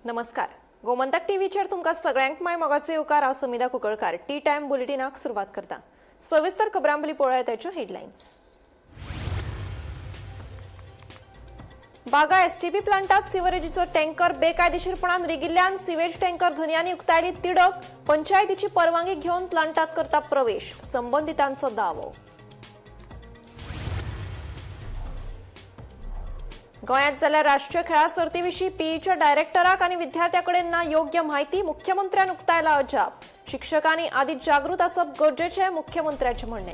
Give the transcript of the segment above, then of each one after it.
नमस्कार, गोमंतक टीव्हीचेर तुमकां सगळ्यांक माय मोगाचे येवकार. हांव समिधा कुंकळकार. टी टायम बुलेटिनाक सुरवात करता. सविस्तर खबरां पयलीं पळोवया ताच्यो हेडलायन्स. बागा एसटीपी प्लांटात सिवरेजीचो टँकर बेकायदेशीरपणान रिगिल्ल्यान सिवेज टँकर धनयांनी उक्तायली तिडक. पंचायतीची परवानगी घेवन प्लांटात करता प्रवेश, संबंदितांचो दावो. गोंयांत जाल्ल्या राष्ट्रीय खेळां सर्ती विशीं पीईच्या डायरेक्टराक आनी विद्यार्थ्यां कडेन ना योग्य म्हायती, मुख्यमंत्र्यान उक्तायला अजाप. शिक्षकांनी आदी जागृत आसप गरजेचें, मुख्यमंत्र्याचें म्हणणें.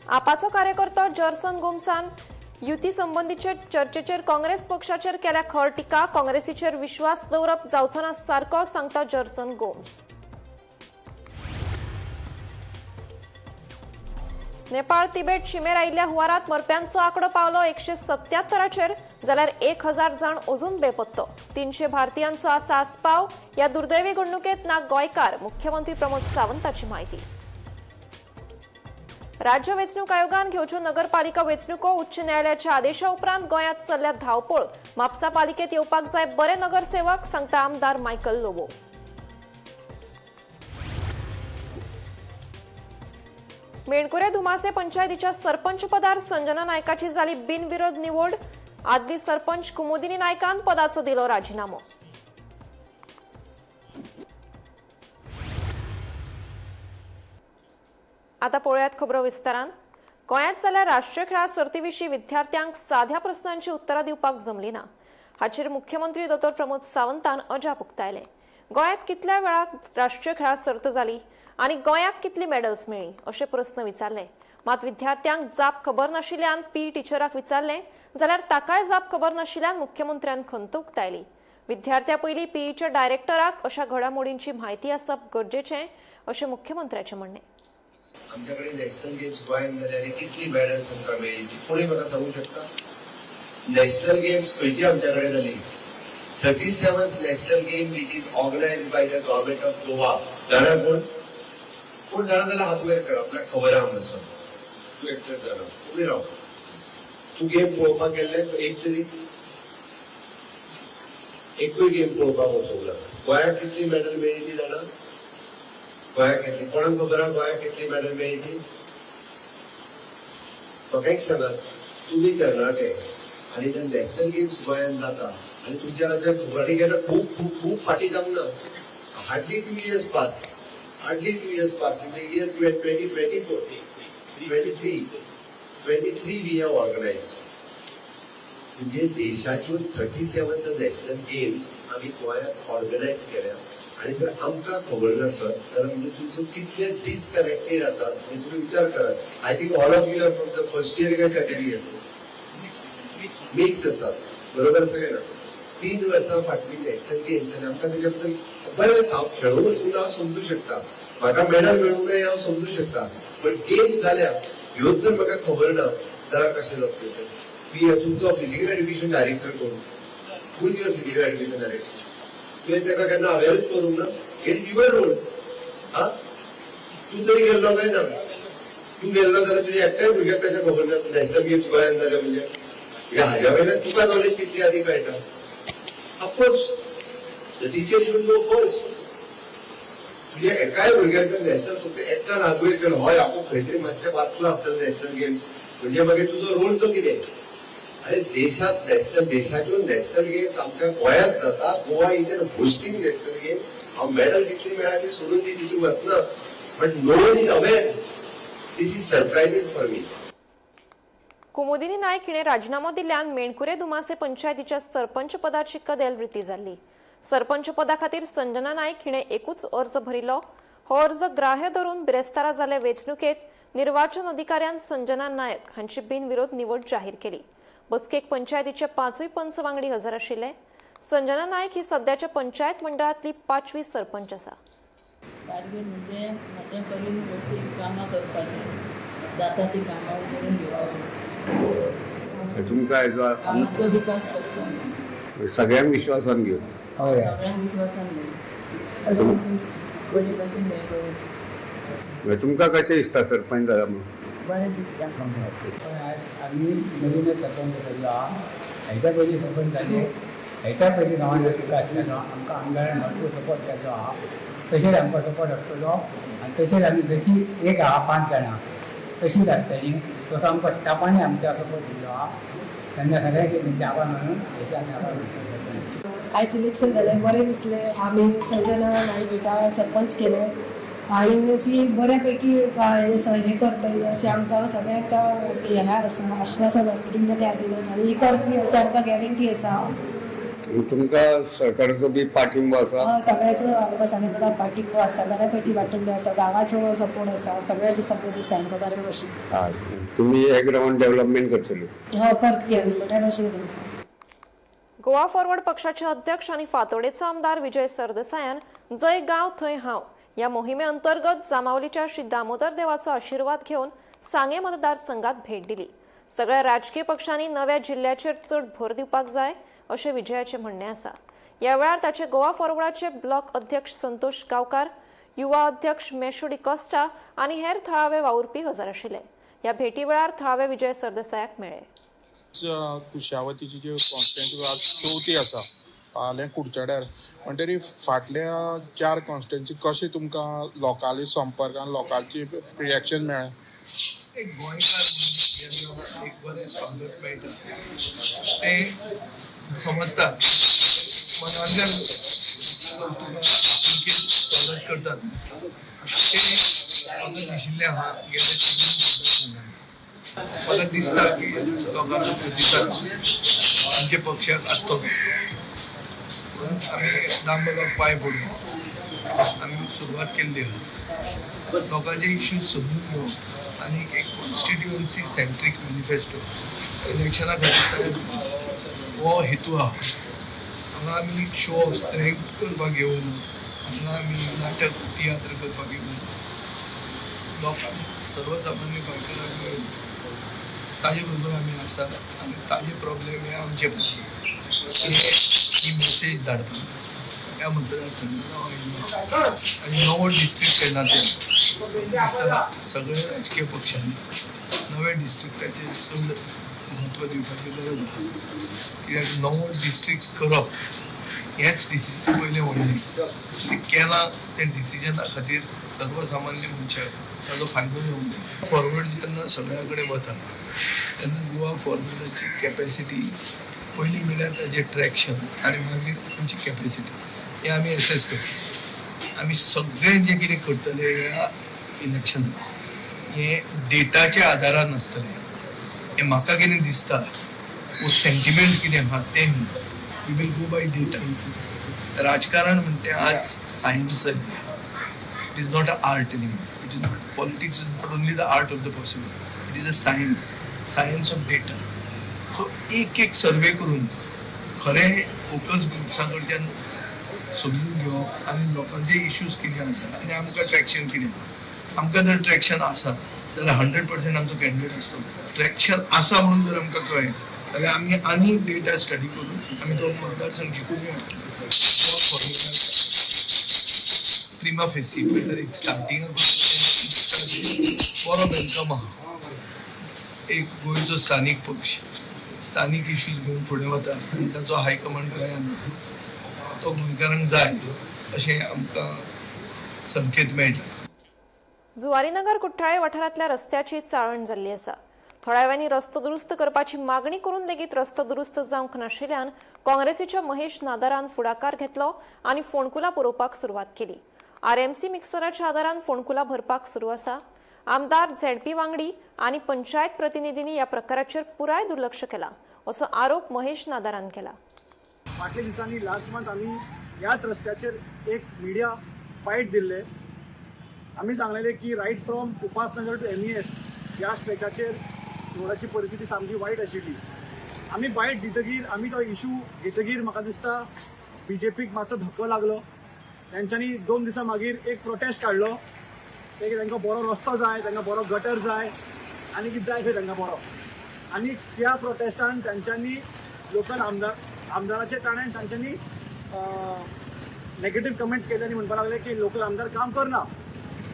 आपाचो कार्यकर्तो जर्सन गोम्सान युती संबंदीचे चर्चेचेर काँग्रेस पक्षाचेर केल्या खर टिका. काँग्रेसीचेर विश्वास दवरप जावचो ना सारको, सांगता जर्सन गोम्स. नेपाळ तिबेट शिमेर आयिल्ल्या हुंवारात मरप्यांचो आंकडो पावलो 177चेर, जाल्यार 1000 जाण अजून बेपत्तो. 300 भारतीयांचो आसा आस्पाव. ह्या दुर्दैवी घडणुकेत ना गोंयकार, मुख्यमंत्री प्रमोद सावंताची म्हायती. राज्य वेंचणूक आयोगान घेवच्यो नगरपालिका वेंचणुको. उच्च न्यायालयाच्या आदेशा उपरांत गोंयांत चल्ल्या धांवपळ. म्हापसा पालिकेत येवपाक जाय बरे नगरसेवक, सांगता आमदार मायकल लोबो. मेणकुरे धुमासे पंचायतीच्या सरपंच पदार संजना नायकाची जाली बिनविरोध निवड. आदली सरपंच कुमुदिनी नायकान पदाचो दिलो राजीनामो. आता पळोवयात खबरो विस्तारान. गोंयांत जाल्ल्या राष्ट्रीय खेळां सर्ती विशीं विद्यार्थ्यांक साध्या प्रस्नांची उत्तरां दिवपाक जमली ना. हाचेर मुख्यमंत्री दोतोर प्रमोद सावंतान अजाप उक्तायलें. गोंयांत कितल्या वेळाक राष्ट्रीय खेळां सर्त जाली आनी गोंयाक कितली मेडल्स मेळ्ळी अशे प्रस्न विचारले. मात विद्यार्थ्यांक जाप खबर नाशिल्ल्यान पी टिचराक विचारलें जाल्यार ताकाय जाप खबर नाशिल्ल्यान मुख्यमंत्र्यान खंत उक्तायली. विद्यार्थ्यां पयलीं पीईच्या डायरेक्टराक अशा घडामोडींची म्हायती आसप गरजेचें अशें मुख्यमंत्र्याचें म्हणणें. आमच्याकडे नॅशनल गेम्स गोंयांत जाले आनी कितली मेडल्स आमकां मेळ्ळी ती कोणी म्हाका सांगू शकता? नॅशनल गेम्स खंयची आमच्याकडे जाली? 37th national game which is organise by the government of Goa. जाणा कोण? कोण जाणा जाल्यार हात वयर कर, आपल्याक खबर आहा म्हणून. तूं एकटेच जाणा, उबी राव. तूं गेम पळोवपाक गेल्ले? एक तरी एकूय गेम पळोवपाक वचूंक ना. गोंयाक कितली मेडल मेळ्ळी ती जाणा? गोंयाक कितली, कोणाक खबर आहा गोंयाक कितली मेडल मेळ्ळी ती? म्हाका एक सांगात, तुमी तरणाटे आनी ते नॅशनल गेम्स गोंयांत जाता आनी तुमच्या राज्यात खबरी गेल्यार खूब खूब खूब फाटीं जावंक ना. Hardly 2 years pass, hardly 2 years pass. In the year 2024, 23, 23 we have organise. म्हणजे देशाच्यो 37th national games आमी गोंयांत ऑर्गनायज केल्या आनी जर आमकां खबर नासत तर म्हणजे तुमचो कितले डिसकनेक्टेड आसात म्हणजे तुमी विचार करात. I think all of you are from the first year काय सेकंड इयर मिक्स आसात, बरोबर आसा काय ना? 3 वर्सां फाटली नॅशनल गेम्स आनी आमकां तेच्या बद्दल बरें हांव खेळूंक वचूंक ना हांव समजू शकता, म्हाका मेडल मेळूंक जाय हांव समजू शकता, पण गेम्स जाल्या ह्यो जर म्हाका खबर ना जाल्यार कशें जातलें तें? तुमचो फिजिकल एड्युकेशन डायरेक्टर कोण? Who is your physical education director? तुवें ताका केन्ना अवेरूच करूंक ना? It is your role. हा, तूं तरी गेल्लो काय ना? तूं गेल्लो जाल्यार तुज्या एकट्याय भुरग्याक कशें खबर ना नॅशनल गेम्स गोंयांत जाल्या? म्हणजे हाज्या वयल्यान तुका नॉलेज कितली आदी कळटा. Of course the teacher should know first. म्हणजे एकाय भुरग्याक नॅशनल फक्त एकट्यान हात वयर केलो, हय आपूण खंय तरी मातशें वाचलां आसतलें नॅशनल गेम्स, म्हणजे मागीर तुजो रोल तो कितें? अरे देशात नॅशनल, देशाच्यो नॅशनल गेम्स आमच्या गोंयांत जाता. Goa is an hosting national game. हांव मेडल कितली मेळ्ळा ती सोडून दी, तितून वचना, but no one is aware. This is surprising for me. Kumudini Naik हिणे राजीनामो दिल्ल्यान मेणकुरे धुमासे पंचायतीच्या सरपंच पदाची कदेल रिती जाल्ली. सरपंच पदा खातीर संजना नायक हिणे एकूच अर्ज भरिल्लो. हो अर्ज ग्राह्य धरून बिरेस्तारा जाल्ले वेंचणुकेत निर्वाचन अधिकाऱ्यान संजना नायक हांची बिनविरोध निवड जाहीर केली. बसकेक पंचायतीचे 5 पंच वांगडी हजर आशिल्ले. संजना नायक ही सद्याच्या पंचायत मंडळांतली 5वी सरपंच आसा. टार्गेट म्हणजे म्हाज्या परीन कशी कामां करपाची, जाता ती कामां करून घेवपाची. तुमकां हेजो कामाचो विकास करपाक. सगळ्यांक विश्वासान घेवन. सगळ्यांक विश्वासान घेवन पयलीं पासून हें करून. तुमकां कशें दिसता सरपंच जाला म्हणून? बरें दिसता. पण आमी नवीनच सरपंच जाल्लो आहा. हेच्या पयलीं सरपंच जाले, हेच्या पयलीं गांवांत विकास जालो. आमकां आमदारान भरपूर सपोर्ट केल्लो आहा, तशेंच आमकां सपोर्ट आसतलो आनी तशेंच आमी जशी एक आहा 5 जाणां तशीच आसतली. तसो आमकां स्टाफांनी आमच्या सपोर्ट दिल्लो आहा. तेन्ना सगळ्यांचे तेंचे आभार मानून हेचे आमी आभार मानता. आयज इलेक्शन जालें, बरें दिसलें. आमी संजना नायक हिका सरपंच केलें आनी ती बऱ्यापैकी हें करतली अशें आमकां सगळ्यांक हें आसा, आश्वासन आसा दिल्लें आनी ही करतली अशें आमकां गॅरंटी आसा. तुमकां सरकाराचो बी पाठिंबो आसा? सगळ्याचो आमकां सगळे कडेन पाठिंबो आसा, बऱ्यापैकी पाठिंबो आसा, गांवाचो सपोर्ट आसा, सगळ्याचो सपोर्ट आसा आमकां बऱ्या भशेन. हय, तुमी हे ग्रावंड डेव्हलपमेंट करतली? हय, करतली आमी बऱ्या भशेन करतली. गोवा फॉरवर्ड पक्षाचे अध्यक्ष आनी फातोडेचो आमदार विजय सरदेसायान जंय गांव थंय हांव ह्या मोहिमे अंतर्गत जांबावलीच्या श्री दामोदर देवाचो आशिर्वाद घेवन सांगें मतदारसंघात भेट दिली. सगळ्या राजकीय पक्षांनी नव्या जिल्ल्याचेर चड भर दिवपाक जाय अशें विजयाचें म्हणणें आसा. ह्या वेळार ताचे गोवा फॉरवर्डाचे ब्लॉक अध्यक्ष संतोष गांवकार, युवा अध्यक्ष मेशू डिकॉस्टा आनी हेर थळावे वावुरपी हजर आशिल्ले. ह्या भेटी वेळार थळावे विजय सरदेसायाक मेळ्ळे. कुशावतीची जी कॉन्स्टिट्युएन्सी आज चवथी आसा फाल्यां कुडचड्यार, म्हणटरी फाटल्या 4 कॉन्स्टिट्युएन्सी कशें तुमकां लोकांले संपर्क आनी लोकांची रिएक्शन मेळ्ळें? एक गोंयकार म्हणून जेन्ना एक बरें स्वागत मेळटा तें समजता, मनांतल्यान तुका आपुलकेन स्वागत करतात तें म्हाका दिशिल्लें आहा. गेले 3 मतदारसंघांनी म्हाका दिसता की लोकांचो प्रतिसाद आमच्या पक्षाक आसतलो. आमी दामबाबाक पांय पडून आमी सुरवात केल्ली आहा. लोकांचे इश्यूज समजून घेवप आनी एक कॉन्स्टिट्युएन्सी सेंट्रीक मॅनिफेस्टो इलेक्शना खातीर हो हेतू आहा. हांगा आमी शो ऑफ स्ट्रेंथ करपाक येवना, हांगा आमी नाटक तियात्र करपाक येवना. लोकांक, सर्वसामान्य गोंयकारांक मेळून ताजे बरोबर आमी आसा आनी ताजे प्रॉब्लेम हे आमचे प्रॉब्लेम हे ही मेसेज धाडपाक ह्या मतदारसंघात हांव येयलो. आनी नवो डिस्ट्रिक्ट केन्ना ते दिसता सगळे राजकीय पक्षांनी नव्या डिस्ट्रिक्टाचेर चड म्हत्व दिवपाची गरज आसा. कित्याक नवो डिस्ट्रिक्ट करप हेंच डिसिजन पयलें व्हडलें केलां. तें डिसिजना खातीर सर्वसामान्य मनशाक ताजो फायदो येवंक जाय. फॉरवर्ड जेन्ना सगळ्या कडेन वता तेन्ना गोवा फॉरवर्डाची कॅपेसिटी पयलीं म्हणल्यार ताजें ट्रॅक्शन आनी मागीर तांची कॅपेसिटी हें आमी एसेस करता. आमी सगळें जें कितें करतले ह्या इलेक्शनाक हें डेटाच्या आदारान आसतलें. हें म्हाका कितें दिसता वो सेंटिमेंट कितें आहा तें न्ही. We will go by data. राजकारण म्हणटे आज सायन्स जाल्ली. It is not a art anymore. It is not, politics is not only the art of the possible, it is a science, science of data. So एक एक survey करून खरें focus ग्रुप्सां कडच्यान समजून घेवप आनी लोकांचे इश्यूज कितें आसा आनी आमकां ट्रॅक्शन कितें आसा. आमकां जर ट्रॅक्शन आसा जाल्यार 100% आमचो कॅन्डिडेट आसतलो. ट्रॅक्शन आसा म्हणून जर आमकां कळ्ळें जाल्यार आमी आनी डेटा स्टडी करून आमी तो मतदारसंघ जिखूनय हाडटले. प्रिमा फेसी म्हणल्यार एक स्टार्टिंगाक बरो welcome आहा. एक गोंयचो स्थानीक पक्ष स्थानीक इश्यूज घेवन फुडें वता आनी ताचो हायकमांड गोंयांत आहा, तो गोंयकारांक जाय अशें आमकां संकेत मेळटा. जुवारीनगर कुठ्ठाळे वाठारांतल्या रस्त्याची चाळण जाल्ली आसा. थळाव्यांनी रस्तो दुरुस्त करपाची मागणी करून लेगीत रस्तो दुरुस्त जावंक नाशिल्ल्यान काँग्रेसीच्या महेश नादारान फुडाकार घेतलो आनी फोंडकुलां पुरोवपाक सुरवात केली. आरएमसी मिक्सराच्या आदारान फोंडकुलां भरपाक सुरू आसा. आमदार, झेडपी वांगडी आनी पंचायत प्रतिनिधींनी ह्या प्रकाराचेर पुराय दुर्लक्ष केलां असो आरोप महेश नादारान केला. फाटल्या दिसांनी लास्ट मंथ आमी ह्याच रस्त्याचेर एक मिडिया फायट दिल्ले. आमी सांगलेले की right from Upasnagar to MES ह्या स्ट्रेचाचेर रोडाची परिस्थिती सामकी वायट आशिल्ली. आमी बायट दितगीर, आमी तो इशू घेतगीर म्हाका दिसता बीजेपीक मातसो धक्को लागलो. तेंच्यांनी 2 दिसां मागीर एक प्रोटेस्ट काडलो ते की तांकां बरो रस्तो जाय, तांकां बरो गटर जाय आनी कितें जाय खंय तांकां बरो. आनी त्या प्रोटेस्टान तेंच्यांनी लोकल आमदाराचे ताणें तांच्यांनी नेगेटीव कमेंट्स केले आनी म्हणपाक लागले की लोकल आमदार काम करना.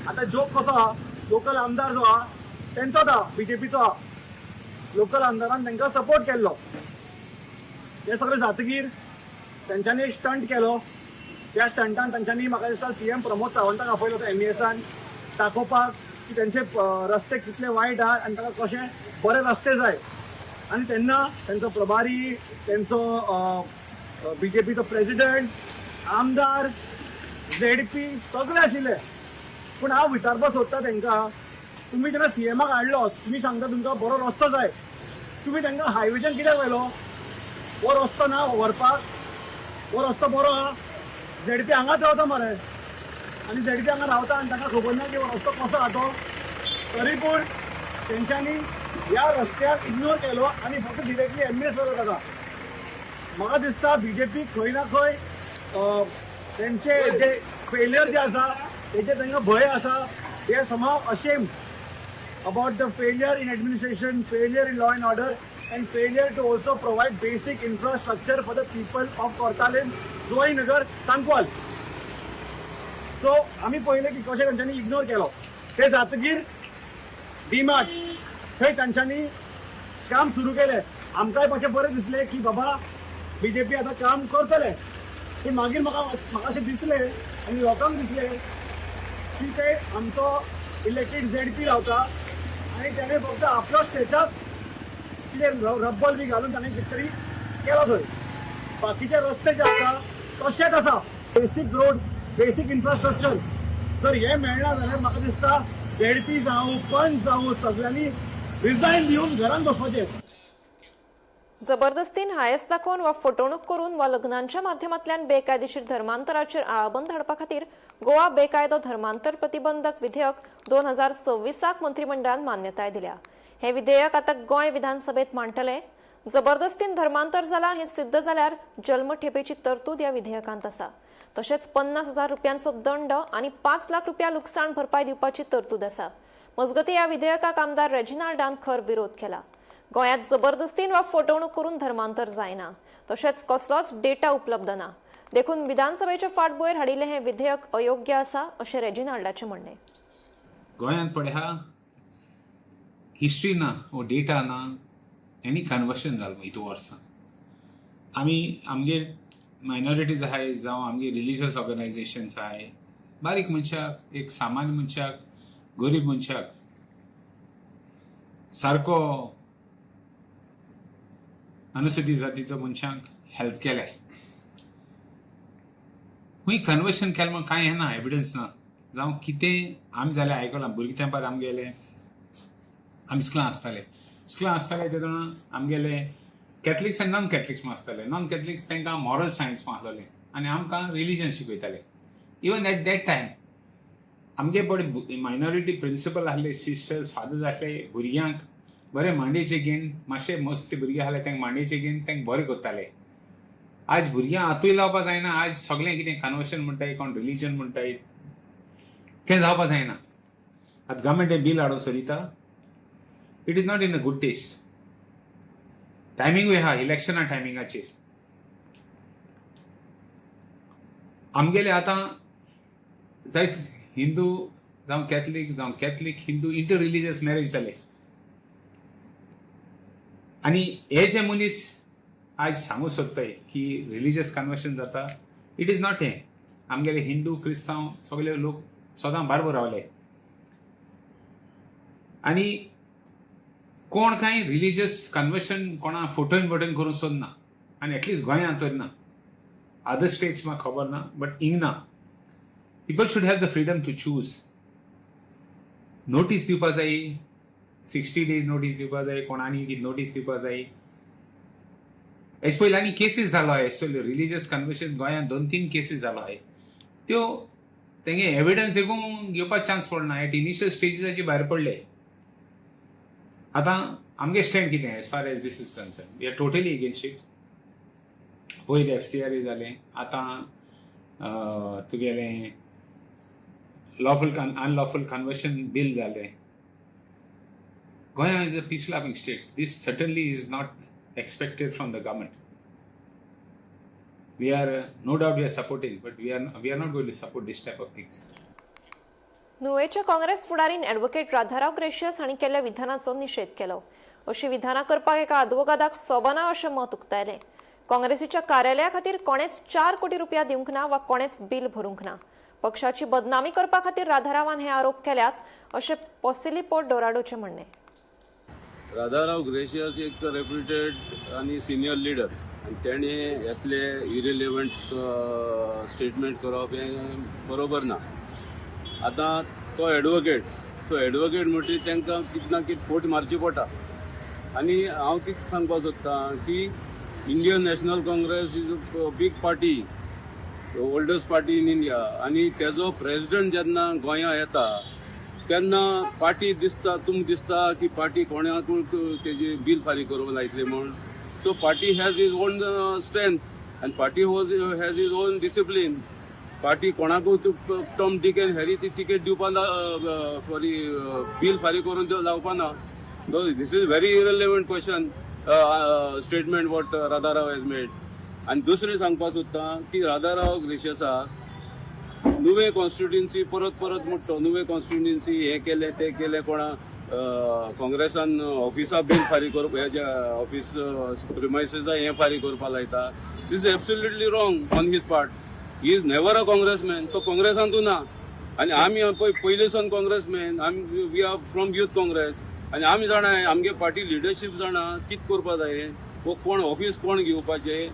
आतां जोक कसो आहा, लोकल आमदार जो आहा तेंचोच आहा, बीजेपीचो आहा. लोकल आमदारान तांकां सपोर्ट केल्लो. हे सगळें जातगीर तेंच्यांनी एक स्टंट केलो. त्या स्टंटान तांच्यांनी म्हाका दिसता सीएम प्रमोद सावंताक आपयलो तो एमईएसान दाखोवपाक की तेंचे रस्ते कितले वायट आहा आनी ताका कशे बरे रस्ते जाय. आनी तेन्ना तेंचो प्रभारी, तेंचो बीजेपीचो प्रेजिडंट, आमदार, झेडपी सगळे आशिल्ले. पूण हांव विचारपाक सोदता तांकां, तुमी जेन्ना सीएमाक हाडलो, तुमी सांगता तुमकां बरो रस्तो जाय, तुमी तांकां हायवेच्यान कित्याक व्हेलो? हो रस्तो ना व्हरपाक, हो रस्तो बरो आहा. झेडपी हांगाच रावता मरे, आनी झेडपी हांगा रावता आनी तांकां खबर ना की हो रस्तो कसो आहा तो. तरी पूण तेंच्यांनी ह्या रस्त्याक इग्नोर केलो आनी फक्त डिरेक्टली एमईएस व्हेलो ताका. म्हाका दिसता बीजेपी खंय ना खंय तेंचे जे फेलियर जे आसा तेजे तांकां भंय आसा. They are somehow ashamed about the failure in administration, failure in law and order, and failure to also provide basic infrastructure for the people of Cortalim, Zuarinagar, Sancoale. So आमी पळयलें की कशें तांच्यांनी इग्नोर केलो. ते जातगीर डीमार्ट थंय तांच्यांनी काम सुरू केलें. आमकांय मातशें बरें दिसलें की बाबा बीजेपी आतां काम करतले. पूण मागीर म्हाका अशें दिसलें आनी लोकांक दिसलें की ते आमचो इलेक्टेड झेडपी रावता आनी तेणें फक्त आपलो स्टेजाक कितें रब्बल बी घालून ताणें कितें तरी केलो थंय. बाकीचे रस्ते जे आसा तशेच आसा. बेसीक रोड, बेसीक इन्फ्रास्ट्रक्चर जर हें मेळना जाल्यार म्हाका दिसता झेडपी जावं, पंच जावं, सगळ्यांनी रिजायन दिवन घरान बसपाचें. जबरदस्तीन हायस दाखोवन वा फटवणूक करून वा लग्नांच्या माध्यमांतल्यान बेकायदेशीर धर्मांतराचेर आळाबंद हाडपा खातीर गोवा बेकायदो धर्मांतर प्रतिबंधक विधेयक 2026 मंत्रिमंडळान मान्यताय दिल्या. हे विधेयक आतां गोंय विधानसभेत मांडटले. जबरदस्तीन धर्मांतर जाला हें सिद्ध जाल्यार जल्मठेपेची तरतूद ह्या विधेयकांत आसा. तशेंच 50,000 रुपयांचो दंड आनी 5 लाख रुपया लुकसाण भरपाय दिवपाची तरतूद आसा. मजगतीं ह्या विधेयकाक आमदार रेजिनाल्डान खर विरोध केला. गोंयांत जबरदस्तीन वा फटवणूक करून धर्मांतर जायना, तशेंच कसलोच डेटा उपलब्ध ना, देखून विधानसभेच्या फाटभुंयेर हाडिल्लें हें विधेयक अयोग्य आसा अशें रेजिनाल्डाचें म्हणणें. गोंयांत पळय हिस्ट्री ना वो डेटा ना, एनी कन्वर्शन जालो हितू वर्सां. आमी आमगेर मायनॉरिटीज आहाय जावं आमगे रिलिजियस ऑर्गनायझेशन्स आहाय, बारीक मनशाक, एक सामान्य मनशाक, गरीब मनशाक सारको अनुसूचित जातीचो मनशांक हेल्प केल्या. खूंय कन्वर्शन केलें म्हूण कांय हें ना, एविडन्स ना जावं कितें. आमी जाल्यार आयकलां भुरगीं तेंपार आमगेले आमी स्कुलां आसताले, स्कुलां आसताले तेन्ना आमगेले कॅथलिक्स आनी नॉन कॅथलिक्स म्हूण आसताले. नॉन कॅथलिक्स तांकां मॉरल सायन्स म्हूण आसलोलें आनी आमकां रिलिजन शिकयताले. इवन एट that time आमगे बरे मायनॉरिटी प्रिंसिपल आसले, सिस्टर्स फादर्स आसले, भुरग्यांक बरें मांडयेचे घेवन मातशे मस्त भुरगे आसले तांकां मांडयेचे घेवन तांकां बरें करताले. आज भुरग्यांक हातूय लावपा जायना. आज सगळें कितें कन्वर्शन म्हणटाय, कोण रिलिजन म्हणटाय, तें जावपा जायना. आतां गव्हर्मेंट हें बील हाडूंक सोदिता, it is not in a good taste. टायमिंगूय आहा, इलेक्शना टायमिंगाचेर आमगेले आतां जायत हिंदू जावं कॅथलीक, जावं Catholic Hindu inter religious marriage जाले. आनी हे जे मनीस आज सांगूंक सोदताय की रिलिजियस कन्वर्शन जाता, it is not. हें आमगेले हिंदू क्रिस्तांव सगळे लोक सदां बारबर रावले आनी कोण कांय रिलिजियस कन्वर्शन कोणा फोटोन बोटोन करूंक सोदना. आनी एटलिस्ट गोंयांत तर ना, अदर स्टेट्स म्हाका खबर ना, बट हिंग ना. People should have the freedom to choose. Notice दिवपा जाय, 60 डेज नोटीस दिवपा जाय, कोणानी कितें नोटीस दिवपा जाय. हेजे पयलीं आनी केसीस जालो आहाय, एक्चुअली रिलिजियस कन्वर्शन गोंयांत 2-3 केसीस जालो आहाय. त्यो तेंगे एविडन्स देखून घेवपाक चान्स पडना, एट इनिशियल स्टेजीसाचे भायर पडले. आतां आमगे स्टँड कितें as far as this is concern, we are totally against it. पयलीं एफसीआर जालें, आतां तुगेलें लॉफूल अनलॉफूल कन्वर्शन बील जालें. Goa is a peace loving state. This certainly is not expected from the government. We are no doubt we are supporting, but we are not going to support this type of things. नुवेच्या काँग्रेस फुडारीन advocate Radharao Gracias हांणी केल्ल्या विधानाचो निशेध केलो. अशी विधानां करपाक एका आदवोगादाक सोबना अशें मत उक्तायलें. काँग्रेसीच्या कार्यालया खातीर कोणेच 4 कोटी रुपया दिवंक ना वा कोणेच बील भरूंक ना. पक्षाची बदनामी करपा खातीर राधारावान हे आरोप केल्यात अशें पोसिलिपो डोराडोचें म्हणणें. राधाराव ग्रेशियस एक रेप्युटेड आनी सिनियर लिडर आनी तेणें असले इरिलेवंट स्टेटमेंट करप हें बरोबर ना. आतां तो एडवोकेट, तो एडवोकेट म्हणटकीर तांकां कितें ना कितें फोट मारची पडटा. आनी हांव कितें सांगपाक सोदतां की Indian National Congress is a big party, oldest party in India. आनी तेजो प्रेजिडंट जेन्ना गोंया येता तेन्ना पार्टी दिसता, तुमकां दिसता की पार्टी कोणाकूय तेजी बील फारीक करूंक लायतली म्हूण. So party has its own strength आनी party has its own discipline. Party कोणाकूय टॉम डीक एंड हॅरी ती टिकेट दिवपा सॉरी बील फारीक करून लावपा ना. So this is very irrelevant question statement what Radharao has made. आनी दुसरें सांगपाक सोदता की राधाराव ग्रेशियसाक नुवें कॉन्स्टिट्युएन्सी परत परत म्हणटा, नुवें कॉन्स्टिट्युएन्सी हें केलें तें केलें, कोणा काँग्रेसान ऑफिसा बील फारीक करप, हेज्या ऑफिस प्रिमायसिसा हें फारीक करपाक लायता. This is absolutely wrong on his part. He is never a Congressman. तो काँग्रेसांतूय ना. आनी आमी पळय पयले सावन काँग्रेसमॅन, आमी we are from youth Congress. आनी आमी जाणा आमगे पार्टी लिडरशीप जाणा कितें करपा जाय, वो कोण ऑफिस कोण घेवपाचें,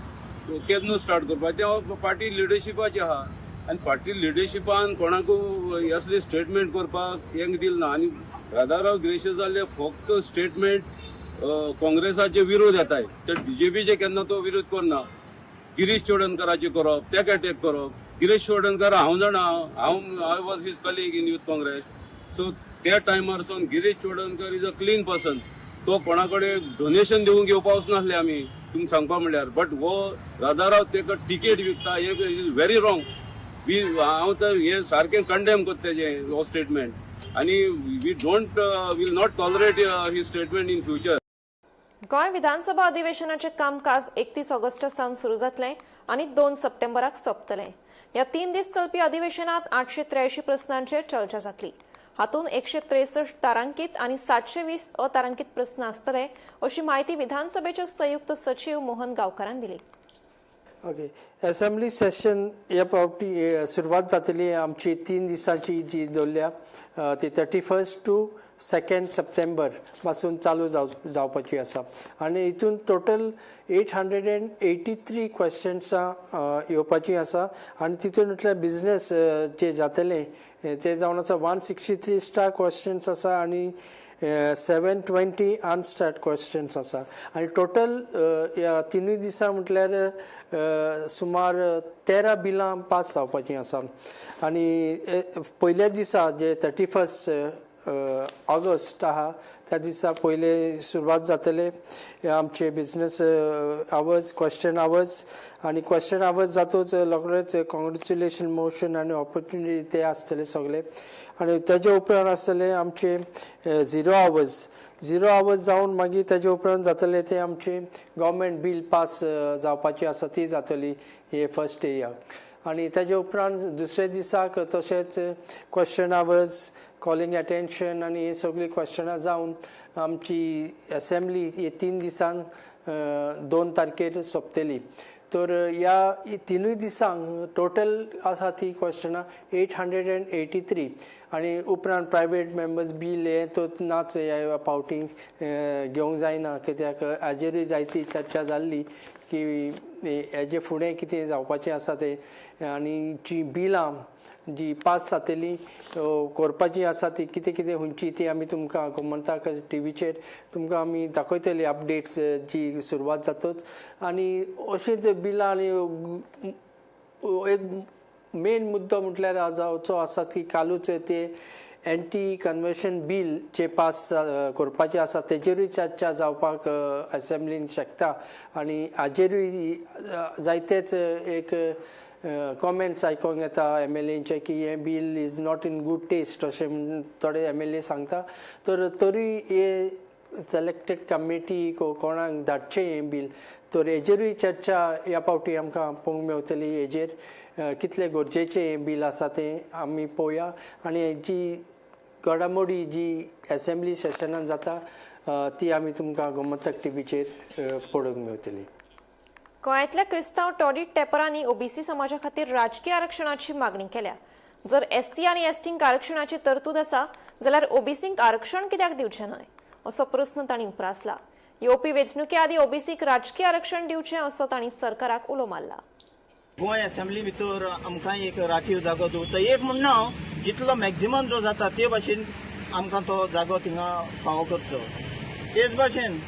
केन्ना स्टार्ट करपाचें, तें पार्टी लिडरशिपाचें आहा. आनी पार्टी लिडरशिपान कोणाकूय असले स्टेटमेंट करपाक हें दिलें ना. आनी राधाराव ग्रेशियस जाल्ले फक्त स्टेटमेंट काँग्रेसाचे विरोध येताय, ते बीजेपीचे केन्ना तो विरोध करना. गिरीश चोडणकराचे करप, तेका अटॅक करप. गिरीश चोडणकर हांव जाणा, हांव I was his colleague in youth Congress. So त्या टायमार सावन Girish Chodankar is a clean person. तो कोणा कडेन डोनेशन दिवंक घेवपा वचनासले आमी, तुमकां सांगपा म्हणल्यार. बट हो राधाराव तेका टिकेट विकता, हें is very wrong. We हांव तर हें सारकें कंडेम करता तेजें हो स्टेटमेंट. आनी we don't will not tolerate his statement in future. Goa विधानसभा अधिवेशनाचें कामकाज 31 ऑगस्ट सावन सुरू जातलें आनी 2 सप्टेंबराक सोंपतलें. ह्या 3 दीस चलपी अधिवेशनात 883 प्रस्नांचेर चर्चा जातली. हातूंत 163 तारांकीत आनी 720 अतारांकीत प्रस्न आसतले अशी म्हायती विधानसभेचे संयुक्त सचीव मोहन गांवकारान दिली. ओके, असेंब्ली सेशन ह्या फावटी सुरवात जातली आमची 3 दिसांची जी दवरल्या ती 31 to 2 September पासून चालू जावपाची आसा. आनी हितून टोटल 883 क्वेश्चन्सां येवपाची आसा. आनी तितून म्हटल्यार बिजनेस जे जातले ते जावन आसा 163 स्टार क्वेश्चन्स आसा आनी 720 अनस्टार्ट क्वेश्चन्स आसा. आनी टोटल ह्या 3 दिसां म्हटल्यार सुमार 13 बिलां पास जावपाचीं आसा. आनी पयल्या दिसा जे 31 ऑगस्ट आहा त्या दिसा पयले सुरवात जातले आमचे बिजनेस आवर्स, क्वेश्चन आवर्स. आनी क्वेश्चन आवर्स जातूच रोखडेच कॉंग्रेच्युलेशन मोशन आनी ऑपॉर्च्युनिटी ते आसतले सगळे. आनी तेजे उपरांत आसतले आमचे झिरो आवर्स. 0 आवर्स जावन मागीर तेजे उपरांत जातले ते आमचे गव्हर्मेंट बील पास जावपाची आसा ती जातली हे फर्स्ट डेयाक. आनी तेजे उपरांत दुसऱ्या दिसाक तशेंच क्वेश्चन आवर्स, कॉलिंग अटेन्शन आनी हे सगळीं क्वेश्चनां जावन आमची असेंब्ली हे 3 दिसांक 2 तारखेर सोंपतली. तर ह्या 3 दिसांक टोटल आसा ती क्वेश्चनां 883. आनी उपरांत प्रायवेट मेंबर्स बील हें तो नाच ह्या फावटी घेवंक जायना, कित्याक हाजेरूय जायती चर्चा जाल्ली की हेजे फुडें कितें जावपाचें आसा तें. आनी जी बिलां जी पास जातली करपाची आसा ती कितें कितें खंयची ती आमी तुमकां गोमंतक टिवीचेर तुमकां आमी दाखयतली अपडेट्स जी सुरवात जातच. आनी अशीच बिलां आनी एक मेन मुद्दो म्हटल्यार जावचो आसा की कालूच ते एंटी कन्वर्शन बील जे पास करपाचें आसा तेजेरूय चर्चा जावपाक असेंब्लीन शकता. आनी हाजेरूय जायतेच एक कॉमेंट्स आयकोंक येता एम एल एचे की हें bill is not in good taste अशें म्हूण थोडे एम एल ए सांगता. तर तरी हे सिलेक्टेड कमिटी कोणाक धाडचें हें बील तर हेजेरूय चर्चा ह्या फावटी आमकां पळोवंक मेवतली. हेजेर कितले गरजेचें हें बील आसा तें आमी पळोवया आनी जी घडामोडी जी एसेंब्ली सेशनान जाता ती आमी तुमकां गोमंतक टीव्हीचेर पळोवंक मेवतली. गोंयांतल्या क्रिस्तांव टॉडी टेपरांनी ओबीसी समाजा खातीर राजकी आरक्षणाची मागणी केल्या. जर एससी आनी एसटींक आरक्षणाची तरतूद आसा जाल्यार ओबीसींक आरक्षण कित्याक दिवचें न्हय असो प्रस्न तांणी उप्रासला. येवपी वेंचणुके आदीं ओबीसीक राजकी आरक्षण दिवचें असो तांणी सरकाराक उलो मारला. गोंय असेंब्ली भितर आमकां एक राखीव जागो दिवचो, एक म्हणणं हांव जितलो मॅक्झिमम जो जाता ते भाशेन आमकां तो जागो थिंगा फावो करचो. तेच भाशेन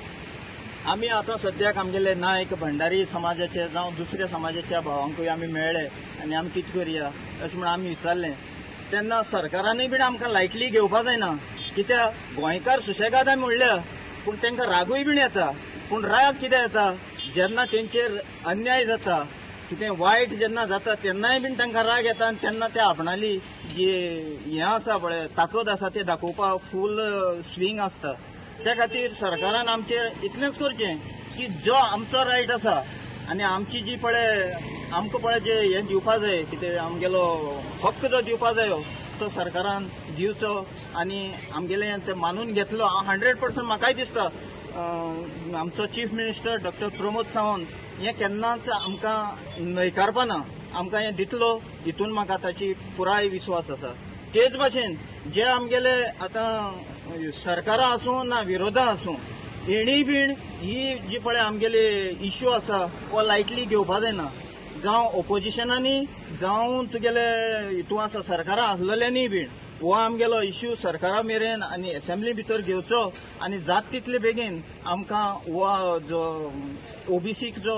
आमी आतां सद्याक आमगेले नायक भंडारी समाजाचे जावं दुसऱ्या समाजाच्या भावांकूय आमी मेळ्ळे आनी आमी कितें करया अशें म्हूण आमी विचारलें तेन्ना सरकारानूय बीन आमकां लायटली घेवपा जायना, कित्याक गोंयकार सुशेगाद आमी म्हणल्या पूण तांकां रागूय बीन येता. पूण राग कितें येता जेन्ना तेंचेर अन्याय जाता, कितें वायट जेन्ना जाता तेन्नाय बीन तांकां राग येता आनी तेन्ना ते आपणाली जी हें आसा पळय ताकद आसा ते दाखोवपाक फूल स्विंग आसता. त्या खातीर सरकारान आमचेर इतलेंच करचें की जो आमचो रायट आसा आनी आमची जी पळय आमकां पळय जे हें दिवपा जाय कितें आमगेलो हक्क जो दिवपा जायो तो सरकारान दिवचो आनी आमगेलें तें मानून घेतलो. हांव 100% म्हाकाय दिसता आमचो chief minister doctor Pramod Sawant हें केन्नाच आमकां न्हयकारपाना, आमकां हें दितलो हितून म्हाका ताची पुराय विस्वास आसा. तेच भाशेन जे आमगेले आतां सरकारां आसूं ना विरोधां आसूं हेणी बीण ही जी पळय आमगेली इश्यू आसा हो लायटली घेवपा जायना, जावं ओपोजिशनांनी जावं तुगेले हितून आसा सरकारां आसलेल्यांनी बीण हो आमगेलो इश्यू सरकारा मेरेन आनी एसेंब्ली भितर घेवचो आनी जात तितले बेगीन आमकां हो जो ओबीसीक जो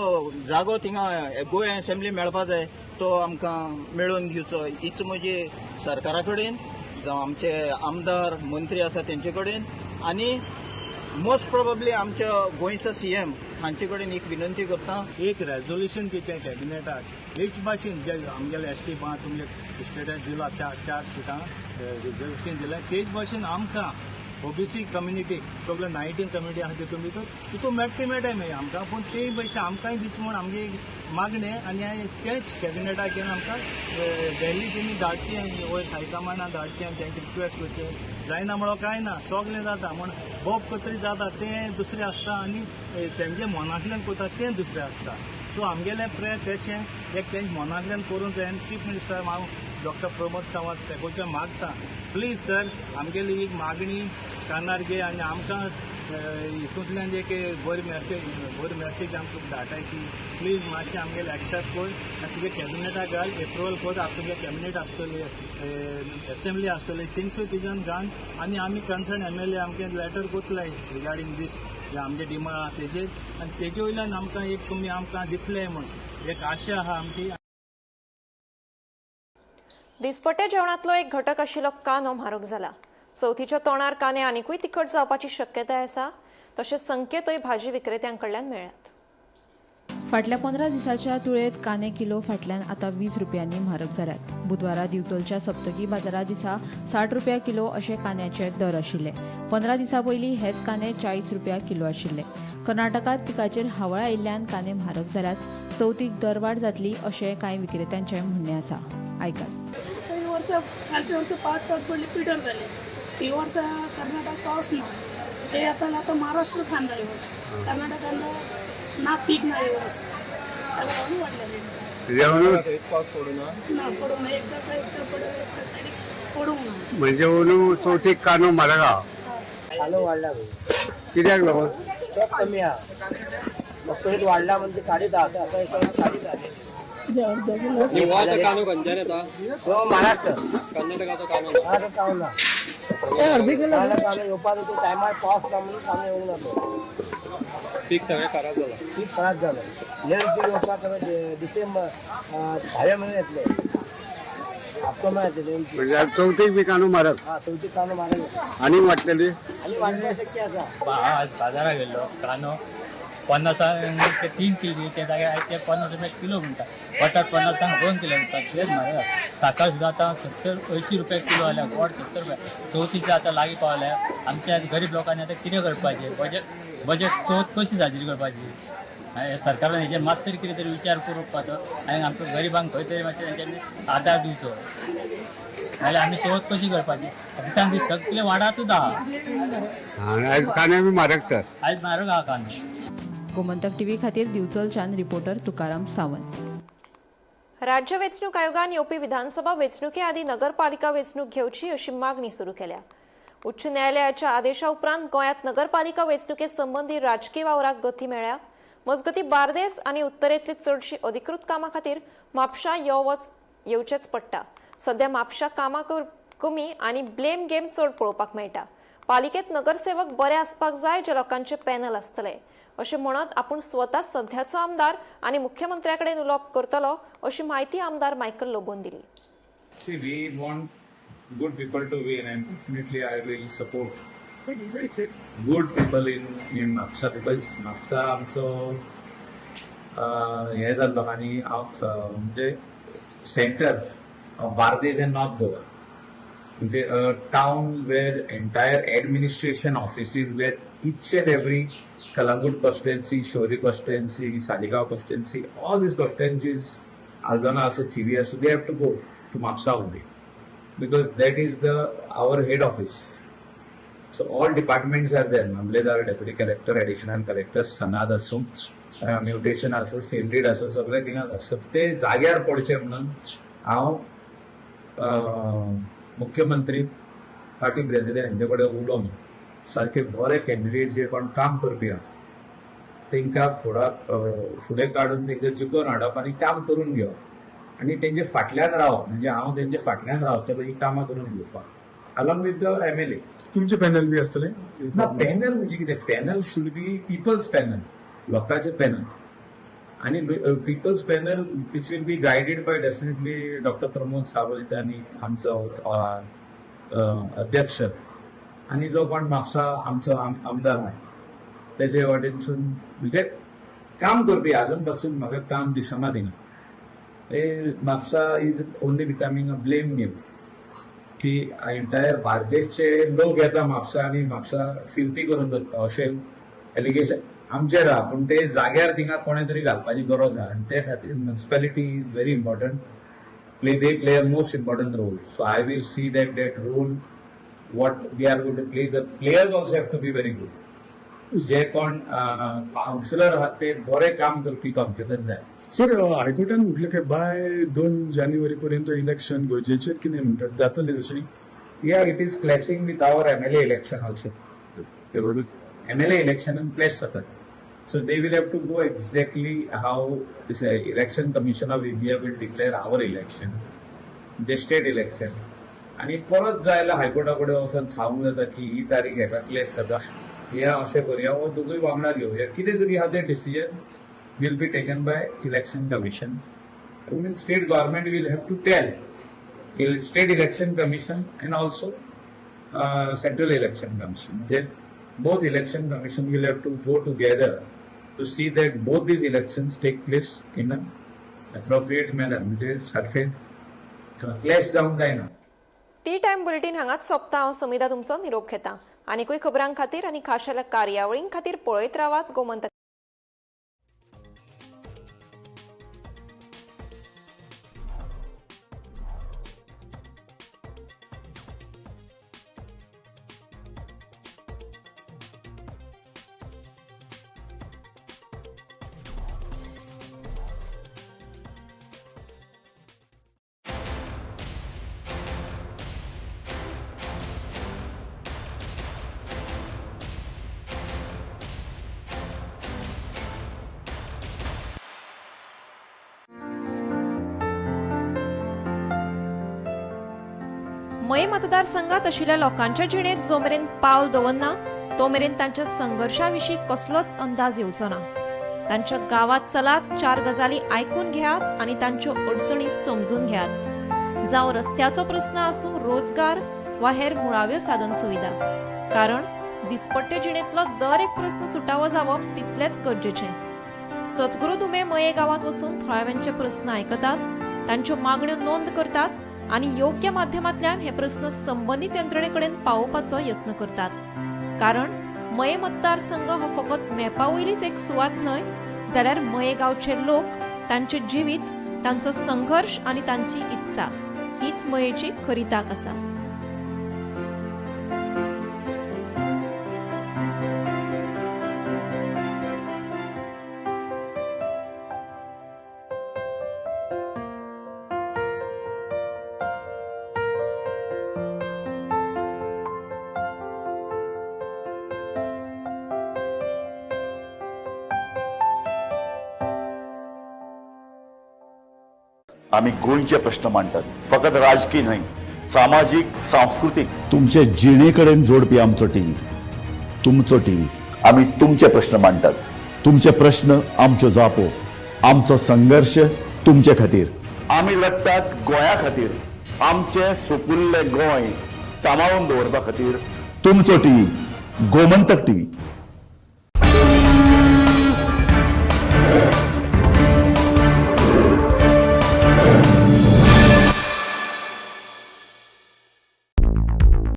जागो थिंगा गोंय एसेंब्ली मेळपा जाय तो आमकां मेळोवन दिवचो. हीच म्हजी सरकारा कडेन जावं आमचे आमदार मंत्री आसा तेंचे कडेन आनी मोस्ट प्रोबेबली आमच्या गोंयचो सीएम हांचे कडेन एक विनंती करता. एक रेजोल्युशन केचें कॅबिनेटाक हेच भाशेन जे आमगेले एस टी बा तुमगे स्टेटाक दिला 4 सिटां रिजर्वेशन दिलें तेच भाशेन आमकां ओबीसी कम्युनिटी सगळे 19 कम्युनिटी आसा तितून भितर तितून मेळटा मेळटा मागीर आमकां, पूण ते पयशे आमकांय दिवचे म्हूण आमगे मागणें आनी तेच कॅबिनेटाक घेवन आमकां दिल्ली तेणी धाडचें आनी वयर हायकमांडान धाडचें आनी तांकां रिक्वेस्ट करचें. जायना म्हणो कांय ना, सगळें जाता म्हूण बोब कतरी जाता तें दुसरें आसता आनी तेंचे मनांतल्यान करता तें दुसरें आसता. सो आमगेलें प्रयत्न तशें एक तेंचे मनांतल्यान करूंक जाय आनी चीफ मिनिस्टर हांव डॉक्टर प्रमोद सावंत तेकोच्यान मागता प्लीज सर आमगेली एक मागणी कानार घे आनी आमकां हितूंतल्यान एक बरी मॅसेज आमकां धाडटाय की प्लीज मातशें आमगेले एक्सेप्ट कर आनी तुगे कॅबिनेटाक घाल एप्रुवल कर. आतां तुगे कॅबिनेट आसतली एसेंब्ली आसतली थिंगसूय तुज्यान घाल आनी आमी कन्सर्न MLA आमगे लेटर कोतले रिगार्डींग दीस जे आमगे डिमांड आहा तेजेर आनी तेजे वयल्यान आमकां एक तुमी आमकां दितले म्हूण एक आशा आहा आमची. दिसपट्या जेवणांतलो एक घटक आशिल्लो कांदो म्हारग जाला. चवथीच्या तोंडार कांदे आनिकूय तिखट जावपाची शक्यताय आसा, तशेंच संकेतूय भाजी विक्रेत्यांकडल्यान मेळ्ळ्यात. फाटल्या 15 दिसाच्या तुळेत कांदे किलो फाटल्यान आतां 20 रुपयांनी म्हारग जाल्यात. बुधवारा दिवचलच्या सप्तकी बाजारा दिसा 60 रुपया किलो अशे कांद्याचे दर आशिल्ले. 15 दिसां पयलीं हेच कांदे 40 रुपया किलो आशिल्ले. कर्नाटकांत पिकाचेर हावळ आयिल्ल्यान कांदे म्हारग जाल्यात. चवथीक दरवाड जातली अशें कांय विक्रेत्यांचें म्हणणें आसा. आयकात. वर्सा कालच्या वर्सा 5-7 पडले पिडर जाले. ही वर्सा कर्नाटक पावस ना, ते आतां आतां महाराष्ट्र कांदा हे कर्नाटकान ना पीक ना हे वर्स, ताका लागून वाडले. पावस पडूं ना ना पडूंक ना, एकदां काय एकदां पडूं एकदां सायडीक पडूंक ना. म्हणजे अंदू चवथीक कांदो म्हारग आहा. कांदो वाडला कित्याक लागून? स्टॉक कमी आहा, मस्त रेट वाडला म्हणजे काडीत आसा आसा स्टॉक काडीत आहा. कांदो खंयच्यान येता? महाराष्ट्र कर्नाटकाचो कांदो. महाराष्ट्र कांदो ना, कांदो येवपाचो तो टायमार पावस ना म्हणून कांदो येवंक ना, तो पीक सगळें खराब जालां. पीक खराब जालें. लेट पीक येवपाक डिसेंबर 10व्या म्हयन्यात येतले, ऑक्टोबर येतले. म्हणजे चवथीक बी कांदो म्हारग. हा, चवथीक कांदो म्हारग आनी वाडटली, आनी वाडपाक शक्य आसा. आज बाजाराक गेल्लो कांदो 50 3 किलो ते जाग्यार ते 50 रुपया किलो म्हणटा. बटाट 50 2 किलो सगळेच म्हारग. साकर सुद्दां आतां 70-80 रुपया किलो जाल्या. गोड 70 रुपया. चवथीचे आतां लागीं पावल्या. आमच्या गरीब लोकांनी आतां कितें करपाचें? बजेट चवथ कशी साजरी करपाची? सरकारान हेजेर मात तरी कितें तरी विचार करूंक आनी आमकां गरिबांक खंय तरी मातशें तेंच्यांनी आदार दिवचो, नाल्यार आमी चवथ कशी करपाची? दिसान दीस सगळे वाडातूच आहा. आयज कांदे बी म्हारग तर, आयज म्हारग आहा कांदे. गोमंतक टीव्ही खातीर दिवचलच्यान रिपोर्टर तुकाराम सावंत. राज्य वेंचणूक आयोगान येवपी विधानसभा वेंचणुके आदीं नगरपालिका वेंचणूक घेवची अशी मागणी सुरू केल्या. उच्च न्यायालयाच्या आदेशा उपरांत गोंयांत नगरपालिका वेंचणुके संबंदी राजकी वावराक गती मेळ्ळ्या. मजगती बार्देस आनी उत्तरेंतली चडशी अधिकृत कामां खातीर म्हापशा यो वच येवचेंच पडटा. सध्या म्हापशा कामां कमी आनी ब्लेम गेम चड पळोवपाक मेळटा. पालिकेत नगरसेवक बरे आसपाक जाय जे लोकांचे पॅनल आसतले अशें म्हणत आपूण स्वता सध्याचो आमदार आनी मुख्यमंत्र्या कडेन उलोवप करतलो अशी म्हायती आमदार मायकल लोबोन दिली. See, we want good people to win, and definitely I will support good people in Mapusa, because Mapusa आमचो हें जाल्लो आनी म्हणजे centre of Bardez and North Goa, म्हणजे town where entire administration offices, where each and every Calangute constituency, Shori constituency, Saligao constituency, all these constituencies, Aldona also, Thivim also, they have to go to Mapusa only, because that is the our head office. So all departments are there. Mamledar, deputy collector, additional collector, Sanand आसूं, mutation आसूं, sale deed आसूं, सगळें थिंगा आसा. ते जाग्यार पडचें म्हणून हांव मुख्यमंत्री, पार्टी प्रेसिडेंट हांचे कडेन उलोवन सारके बरे कॅन्डिडेट जे कोण काम करपी आहा तांकां फुडें काडून तांकां जिखोवन हाडप आनी काम करून घेवप आनी तेंचे फाटल्यान रावप, म्हणजे हांव तेंचे फाटल्यान रावतलो ही कामां करून घेवपाक along with the MLA. तुमचे पॅनल बी आसतले? ना, पॅनल म्हणजे कितें, panel should be people's panel, लोकांचे पॅनल, आनी people's panel which will be guided by definitely doctor Pramod Sawant आनी आमचो अध्यक्ष आनी जो कोण म्हापसा आमचो आमदार आहा तेजे वाटेनसून म्हणजे काम करपी. आजून पासून म्हाका काम दिसना थिंगा. Mapusa is only becoming a blame game की एंटायर बार्देसचे लोक येता म्हापसा आनी म्हापसा फिरती करून दवरता अशें एलिगेशन आमचेर आहा, पूण ते जाग्यार थिंगा कोणें तरी घालपाची गरज आहा आनी ते खातीर municipality is very important, they play a most important role. So I will see that that role what they are going to play, the players also have to be very good. जे कोण councillor आहात ते बरे काम करपी councillor जाय. Sir, हायकोर्टान म्हटलें की बाय 2 जानेवारी पर्यंत इलेक्शन गरजेचें कितें म्हणटात, जातलें तशें? Yeah, it is clashing with our MLA election also. MLA इलेक्शनान clash जातात. So they will have to go exactly how this Election Commission of India will declare our election, the state election. आनी परत जाय जाल्यार हायकोर्टा कडेन वचून सांगूंक जाता की ही तारीख हेका क्लॅश जाता, हे अशें करुया वो दोगूय वांगडा घेवया, कितें तरी आहा तें decision will be taken by Election Commission. I mean, state government will have to tell State Election Commission and also Central Election Commission. Then both Election Commission will have to go together to see that both these elections take place in an appropriate manner. म्हणजे सारखे clash जावंक जायना. Tea time bulletin हांगाच सोंपता. हांव समिता तुमचो निरोप घेता. आनीकूय खबरां खातीर आनी खाशेल्या कार्यावळीं खातीर पळयत रावात गोमंतक. मये मतदारसंघात आशिल्ल्या लोकांच्या जिणेंत जो मेरेन पावल दवरना तो मेरेन तांच्या संघर्शा विशीं कसलोच अंदाज येवचो ना. तांच्या गांवांत चलात, 4 गजाली आयकून घेयात आनी तांच्यो अडचणी समजून घेयात. जावं रस्त्याचो प्रस्न आसूं, रोजगार वा हेर मुळाव्यो साधन सुविधा, कारण दिसपट्टे जिणेंतलो दर एक प्रस्न सुटावो जावप तितलेंच गरजेचें. सद्गुरू धुमे मये गांवांत वचून थळाव्यांचे प्रस्न आयकतात, तांच्यो मागण्यो नोंद करतात आनी योग्य माध्यमांतल्यान हे प्रस्न संबंदीत यंत्रणे कडेन पावोवपाचो यत्न करतात. कारण मये मतदारसंघ हो फकत मॅपा वयलीच एक सुवात न्हय, जाल्यार मये गांवचे लोक, तांचे जिवीत, तांचो संघर्श आनी तांची इत्सा हीच मयेची खरी तांक आसा. आमी गोंयचे प्रश्न मांडटात, फकत राजकी न्हय, सामाजीक, सांस्कृतीक, तुमचे जिणे कडेन जोडपी आमचो टीव्ही, तुमचो टीव्ही. आमी तुमचे प्रश्न मांडटात, तुमचे प्रश्न आमच्यो जापो, आमचो संघर्श तुमचे खातीर. आमी लढटात गोंया खातीर, आमचें सुपुल्लें गोंय सांबाळून दवरपा खातीर. तुमचो टीव्ही, गोमंतक टीव्ही.